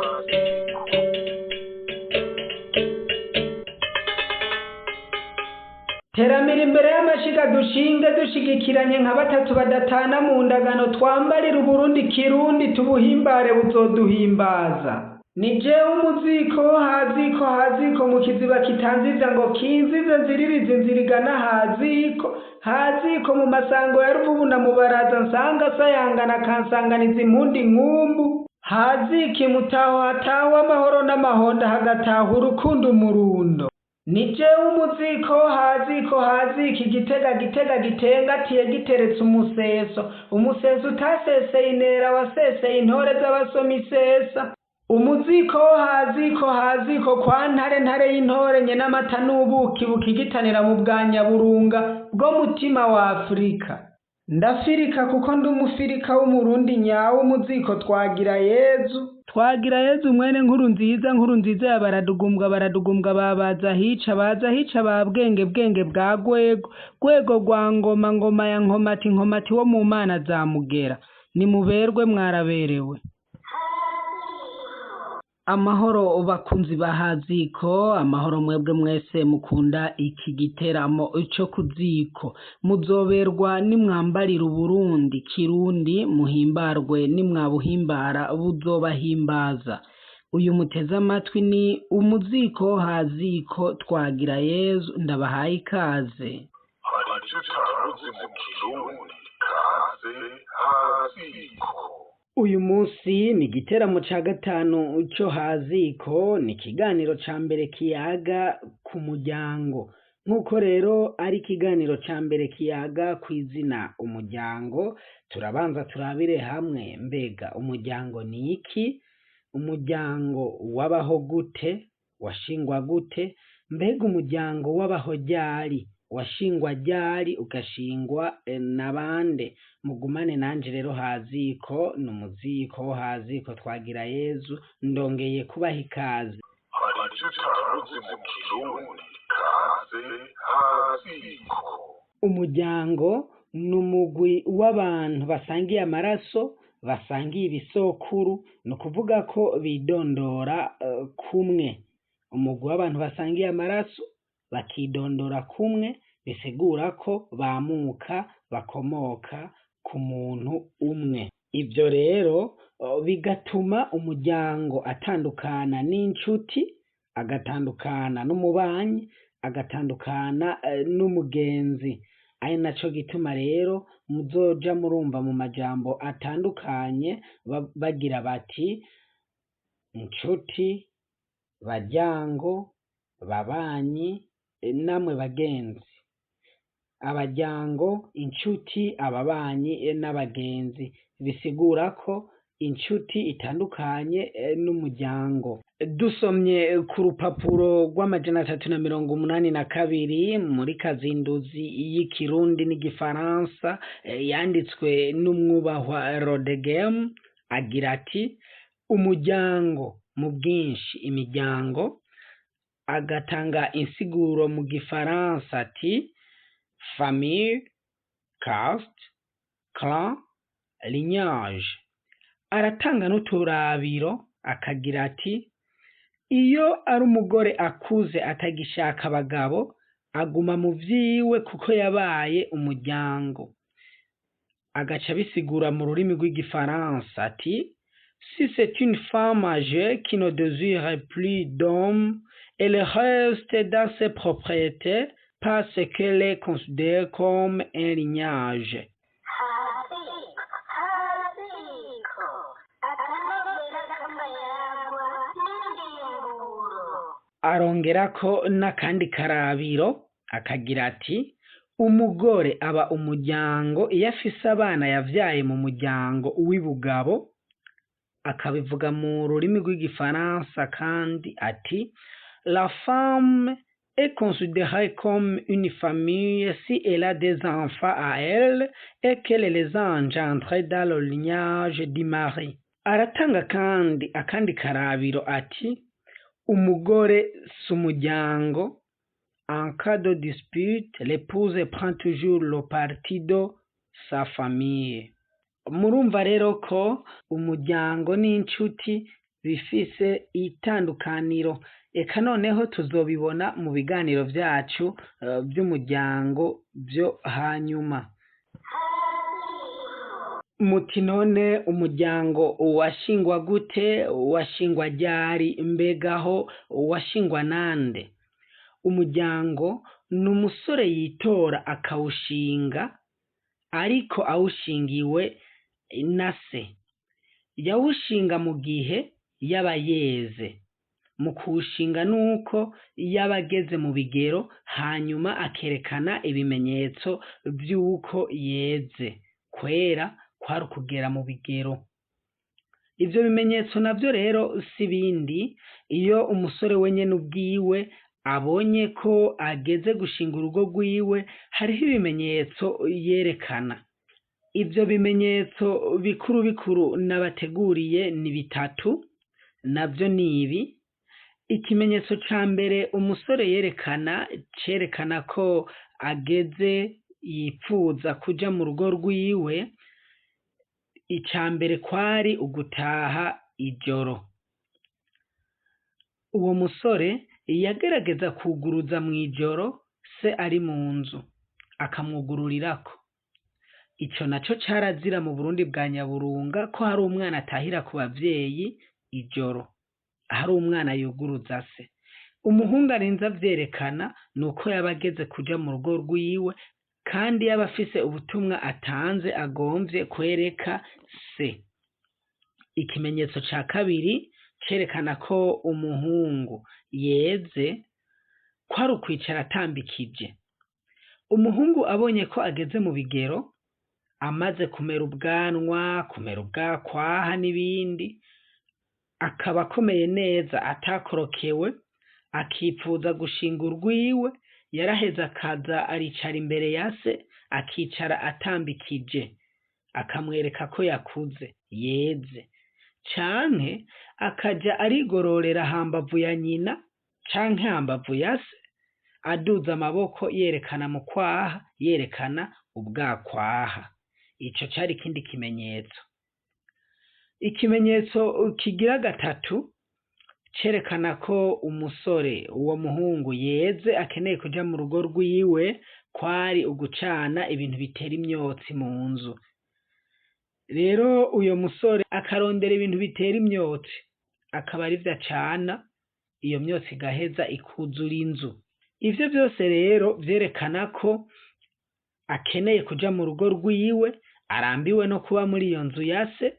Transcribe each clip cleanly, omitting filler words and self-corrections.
Haziko. Teramira imbere y'amashiga, dushinge dushigikiranye nka batatu badatana mu ndagano, twambarire Uburundi kirundi, tubuhimbare buzoduhimbaza. Ni jewe umuziko wo haziko, haziko mu kiziba kitanziza ngo kinzize, nziririze inzira igana haziko, haziko mu masango ya Ruvubu na Mubaraza, nsanga asayangana akansanganiza impundi nkumbu. Haziko imutaho hatawe amahoro n'amahonda, hagataha urukundo umurundo. Ni jewe umuziko wo haziko, haziko igitega, gitega gitengatiye giteretse umuseso, umuseso utaseseye intera, waseseye intore z'abasoma isesa. Umuziko wo haziko, haziko kwa Ntare, Ntare y'intore nyenamata n'ubuki bukigitanira mu bwa Nyaburunga bwo mutima wa Afurika. Ndafirika kuko ndi umufirika w'Umurundi nyawe, umuziko Twagira Yezu. Twagira Yezu mwene Nkuru nziza, Nkuru nziza ya Baradugumbwa, Baradugumbwa babaza hica, baza hica ba Bwenge, Bwenge bwa Gwego, Gwego rwa Ngoma, Ngoma ya Nkomati, Nkomati wo mu mana za Mugera. Nimuberwe, mwaraberewe. Amahoro bakunzi ba Haziko, amahoro mwebwe mwese mukunda iki giteramo co kuziko. Muzoberwa nimwambarira Uburundi kirundi, muhimbarwe nimwabuhimbara buzobahimbaza. Uyu muteze amatwi ni umuziko Haziko Twagira Yezu, ndabahaye ikaze. Hari ivyo utaruzi mu Kirundi, kaze Haziko. Uyu munsi ni igiteramo ca gatanu co Haziko, ni ikiganiro ca mbere kiyaga ku muryango. Nk'uko rero ari ikiganiro ca mbere kiyaga kw'izina umuryango, turabanza turabire hamwe: mbega umuryango ni iki? Umuryango wabaho gute? Washingwa gute? Mbega umuryango wabaho ryari? Washingwa ryari? Ugashingwa na bande? Mugumane nanje rero Haziko, ni umuziko wo Haziko Twagira Yezu, ndongeye kubaha ikaze. Hari ivyo utaruzi mu Kirundi, kaze Haziko. Umuryango ni umugwi w'abantu basangiye amaraso, basangiye ibisokuru, ni ukuvuga ko bidondora kumwe. Umugwi w'abantu basangiye amaraso, bakidondora kumwe, bisigura ko bamuka, bakomoka ku muntu umwe. Ivyo rero bigatuma umuryango atandukana n'incuti, agatandukana n'umubanyi, agatandukana n'umugenzi. Ari naco gituma rero muzoja murumva mu majambo atandukanye bagira bati: ncuti, baryango, babanyi, namwe bagenzi. Abaryango, incuti, ababanyi n'abagenzi. Bisigura ko incuti itandukanye n'umuryango. Dusomye ku rupapuro rw'382 muri kazinduzi y'ikirundi n'igifaransa yanditswe n'umwubahwa Rodegem, agira ati: umuryango mu bwinshi, imiryango. Agatanga insiguro mu gifaransa ati: famille, caste, clan, lignage. Aratanga n'uturabiro, akagira ati: iyo ari umugore akuze atagishaka abagabo, aguma mu vyiwe kuko yabaye umuryango. Agaca abisigura mu rurimi rw'igifaransa ati: si c'est une femme âgée qui ne désire plus d'hommes, elle reste dans ses propriétés parce qu'elle est considérée comme un lignage. Haziko, haziko, akanovera k'amayagwa n'indimburo. Arongerako n'akandi karabiro, akagira ati: umugore aba umuryango iyo afise abana yavyaye mu muryango w'ibugabo. Akabivuga mu rurimi rw'igifaransa kandi ati: la femme est considérée comme une famille si elle a des enfants à elle et qu'elle les a engendrés dans le lignage du mari. Aratanga kandi akandi karabiro ati: umugore si umuryango. En cas de dispute, l'épouse prend toujours le parti de sa famille. Murumva rero ko umuryango n'incuti. bifise itandukaniro. Eka noneho tuzobibona mu biganiro vyacu vy'umuryango vyo hanyuma. Muti none umuryango washingwa gute? Washingwa ryari? Mbegaho washingwa nande? Umuryango ni umusore yitora akawushinga, ariko awushingiwe na se. Yawushinga mu gihe yaba yeze. Mu kuwushinga nuko yaba ageze mu bigero, hanyuma akerekana ibimenyetso vy'uko yeze. Kwera kwari ukugera mu bigero. Ivyo bimenyetso navyo rero si ibindi, iyo umusore wenyene ubwiwe abonye ko ageze gushinga urugo rwiwe, hariho ibimenyetso yerekana. Ivyo bimenyetso bikuru bikuru nabateguriye ni bitatu, navyo ni ibi: ikimenyetso ca mbere umusore yerekana cerekana ko ageze yipfuza kuja mu rugo rwiwe, ica mbere kwari ugutaha ijoro. Uwo musore yagerageza kwuguruza mw'ijoro se ari mu nzu, akamwugururirako. Ico naco carazira mu Burundi bwa Nyaburunga ko hari umwana atahira ku bavyeyi ijoro, hari umwana yuguruza se. Umuhungu arinze avyerekana nuko yaba ageze kuja mu rugo rwiwe, kandi yaba afise ubutumwa atanze agomvye kwereka se. Ikimenyetso ca kabiri cerekana ko umuhungu yeze kwari ukwicara atambikije. Umuhungu abonye ko ageze mu bigero, amaze kumera ubwanwa, kumera ubwakwaha n'ibindi, akaba akomeye neza atakorokewe, akipfuza gushinga urwiwe, yaraheza akaza aricara imbere ya se, akicara atambikije, akamwereka ko yakuze, yeze. Canke akaja arigororera hambavu ya nyina canke hambavu ya se, aduza amaboko yerekana mu kwaha, yerekana ubwakwaha. Ico cari ikindi kimenyetso. Ikimenyetso kigira gatatu cerekana ko umusore, uwo muhungu yeze akeneye kuja mu rugo rwiwe, kwari ugucana ibintu bitera imyotsi mu nzu. Rero uyo musore akarondera ibintu bitera imyotsi, akaba arivyo acana, iyo myotsi igaheza ikuzura inzu. Ivyo vyose rero vyerekana ko akeneye kuja mu rugo rwiwe, arambiwe no kuba muri iyo nzu ya se,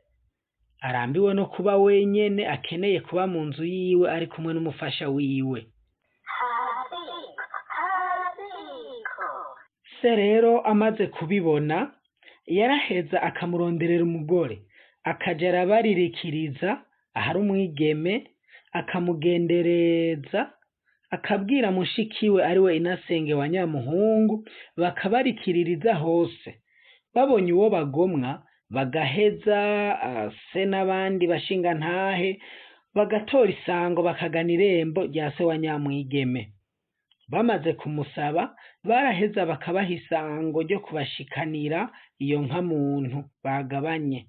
arambiwe no kuba wenyene, akeneye kuba mu nzu yiwe ari kumwe n'umufasha wiwe. Haziko, haziko. Se rero amaze kubibona, yaraheza akamuronderera umugore, akaja arabaririkiriza ahari umwigeme, akamugendereza, akabwira mushikiwe ariwe inasenge wa nyamuhungu, bakabarikiririza hose. Babonye uwo bagomwa, bagaheza se n'abandi bashingantahe, bagatora isango bakagana irembo rya se wa nyamwigeme. Bamaze kumusaba, baraheza bakabaha isango ryo kubashikanira iyo nka muntu bagabanye.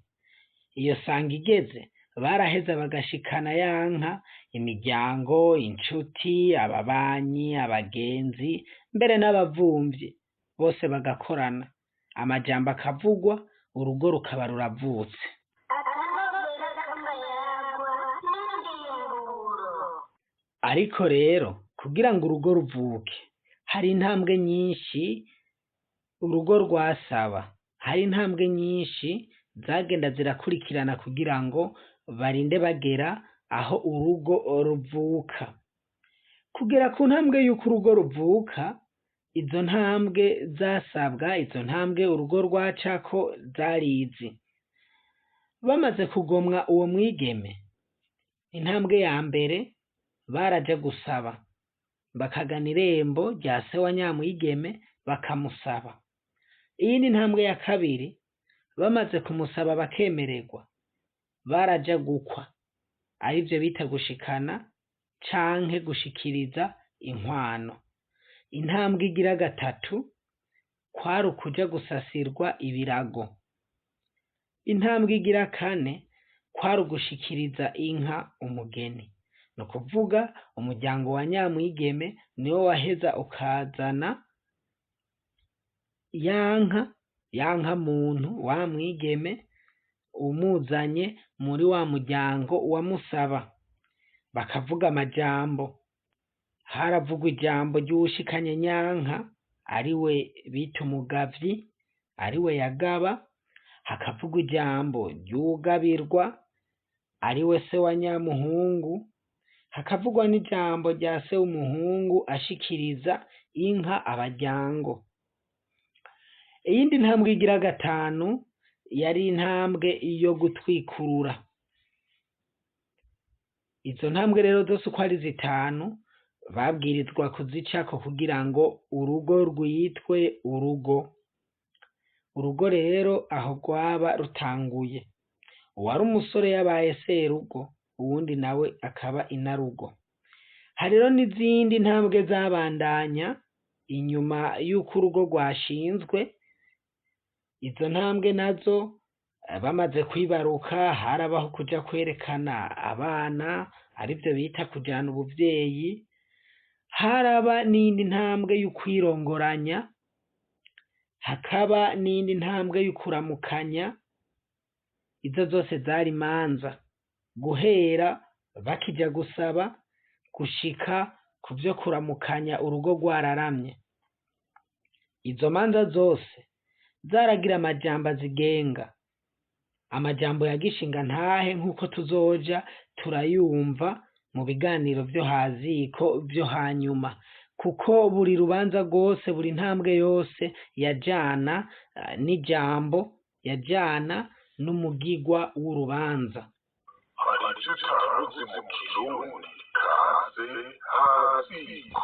Iyo sango igeze, baraheza bagashikana ya nka, imiryango, incuti, ababanyi, abagenzi, mbere n'abavumvyi, bose bagakorana. Amajambo akavugwa, urugo rukaba ruravutse. Akanovera k'amayagwa n'indimburo. Ariko rero kugira ngo urugo ruvuke, hari intambwe nyinshi urugo rwasaba, hari intambwe nyinshi zagenda zirakurikirana kugira ngo barinde bagera aho urugo ruvuka. Kugera ku ntambwe y'uko urugo ruvuka, izo ntambwe zasabwa, izo ntambwe urugo rwacako zari izi: bamaze kugomwa uwo mwigeme, intambwe ya mbere baraja gusaba, bakagana irembo rya se wa nyamwigeme bakamusaba. Iyindi ntambwe ya kabiri, bamaze kumusaba bakemererwa, baraja gukwa, arivyo bita gushikana canke gushikiriza inkwano. Intambwe igira gatatu kwari ukuja gusasirwa ibirago. Intambwe igira kane kwari ugushikiriza inka umugeni. Ni ukuvuga umuryango wa nyamwigeme niwo waheza ukazana ya nka, ya nka muntu wa mwigeme, umuzanye muri wa muryango wamusaba. Bakavuga amajambo, haravugwa ijambo ry'uwushikanye nyanka ariwe bita umugavyi, ariwe yagaba, hakavugwa ijambo ry'uwugabirwa ariwe se wa nyamuhungu, hakavugwa n'ijambo rya se w'umuhungu ashikiriza inka abaryango. Iyindi ntambwe igira gatanu yari intambwe yo gutwikurura. Izo ntambwe rero zose uko ari zitanu babwirizwa kuzicako kugira ngo urugo rwitwe urugo. Urugo rero aho rwaba rutanguye. Uwari umusore yabaye serugo, uwundi nawe akaba inarugo. Hari rero n'izindi ntambwe zabandanya inyuma y'uko urugo rwashinzwe, izo ntambwe nazo bamaze kwibaruka harabaho kuja kwerekana abana, arivyo bita kujana ubuvyeyi, haraba n'iyindi ntambwe y'ukwirongoranya, hakaba n'iyindi ntambwe y'ukuramukanya, izo zose zari imanza. Guhera bakija gusaba gushika kuvyo kuramukanya urugo rwararamye. Izo manza zose zaragira amajambo azigenga, amajambo ya gishingantahe nk'uko tuzoja turayumva mu biganiro vyo haziko vyo hanyuma, kuko buri rubanza rwose, buri ntambwe yose yajana n'ijambo, yajana n'umugigwa w'urubanza. Hari icyo utaruzi mu Kirundi kaze haziko.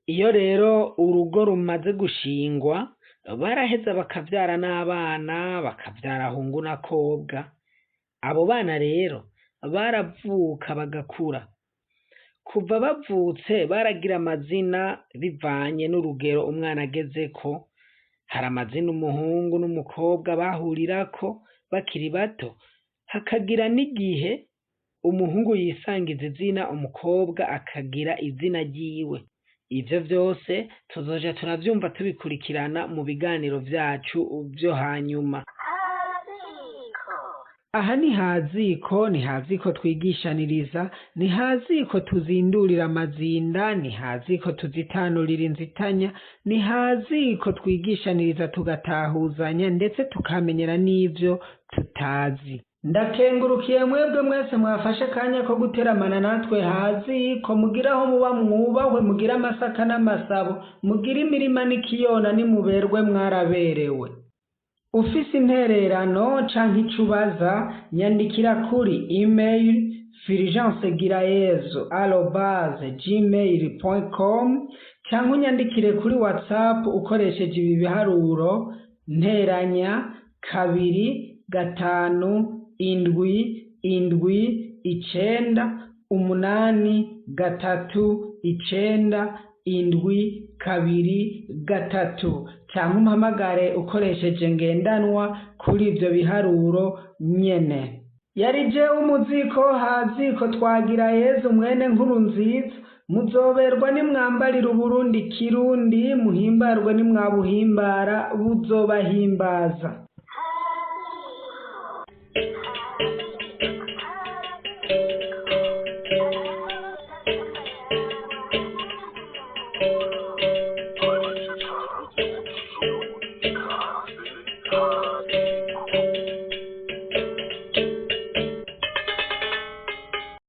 Iyo rero urugo rumaze gushingwa, baraheza bakavyara n'abana, bakavyara hungu na kobwa. Abo bana rero baravuka bagakura. Kuva bavutse baragira amazina bivanye n'urugero umwana agezeko. Hari amazina umuhungu n'umukobwa bahurirako bakiri bato, hakagira n'igihe umuhungu yisangiza izina, umukobwa akagira izina ryiwe. Ivyo vyose tuzoja turavyumva tubikurikirana mu biganiro vyacu vyo hanyuma. Haziko. Aha ni haziko, ni haziko twigishaniriza, ni haziko tuzindurira amazinda, ni haziko tuzitanurira inzitanya, ni haziko twigishaniriza tugatahuzanya ndetse tukamenyera n'ivyo tutazi. Ndakengurukiye mwebwe mwese mwafashe akanya ko guteramana natwe haziko, mugire aho muba mwubahwe, mugire amasaka n'amasabo, mugire imirima n'ikiyona, nimuberwe mwaraberewe. Ufise intererano canke ico ubaza, nyandikira kuri email fulgence.girayezu@gmail.com canke unyandikire kuri WhatsApp ukoresheje ibi biharuro: nteranya 2 5 7 7 9 8 3 9 7 2 3, canke umpamagare ukoresheje ngendanwa kuri ivyo biharuro nyene. Yari jewe umuziko haziko twagira Yezu mwene nkuru nziza, muzoberwa nimwambarira Uburundi Kirundi, muhimbarwe nimwabuhimbara, buzobahimbaza. Haziko.